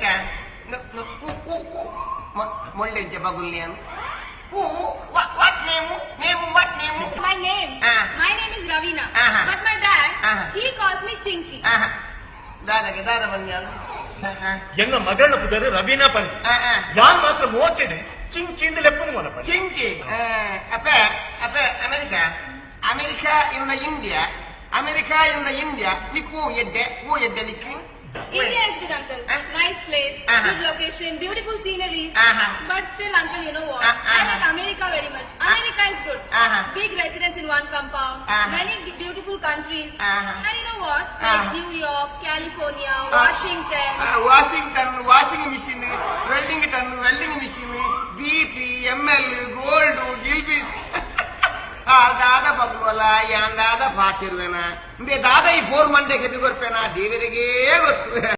America ಮೊಳ್ಳೆಂಚ ಬಗುಲ್ಯಾನ್ who what name name what name? My name. Ah. My name is Ravina. Uh-huh. But my dad, Uh-huh. he calls me Chinky. ದಾದಗೆ ದಾದ ಬಂದ್ಯಾಲ? ಎನ್ನ ಮಗಳನ ಪುದರ್ ರವೀನಾ ಪಂದ್. ಯಾನ್ ಮಾತ್ರ ಮೋಕೆಡ್ ಚಿಂಕಿಂದ ಲೆಪ್ಪುನು ಮೋನ ಪಂಡ್. ಚಿಂಕಿ. ಅಪ್ಪ ಅಪ್ಪ, America America in the India, America in the India ನಿಕ್ಕು ಎದ್ದೆ ಓ ಎದ್ದೆ ನಿಕ್ಕು? India is good, uncle. Huh? Nice place, Uh-huh. good location, beautiful sceneries. Uh-huh. But still, uncle, you know what? Uh-huh. I like America very much. America is good. Uh-huh. Big residence in one compound, Uh-huh. many beautiful countries. Uh-huh. And you know what? Like Uh-huh. New York, California, Washington. Washington washing machine, Wellington welding machine, BP ML gold ಗಿಲ್ಬೀಸ್. ಆ ದಾದ ಬಗ್ಲೋಲ, ಯಾನ್ ದಾದ ಪಾತಿರುವೆನ, ಇಂಬೆ ದಾದ ಈ four ಮಂಡೆ ಕೆಬಿ ಕೊರ್ಪೇನ, ದೇವರಿಗೇ ಗೊತ್ತು.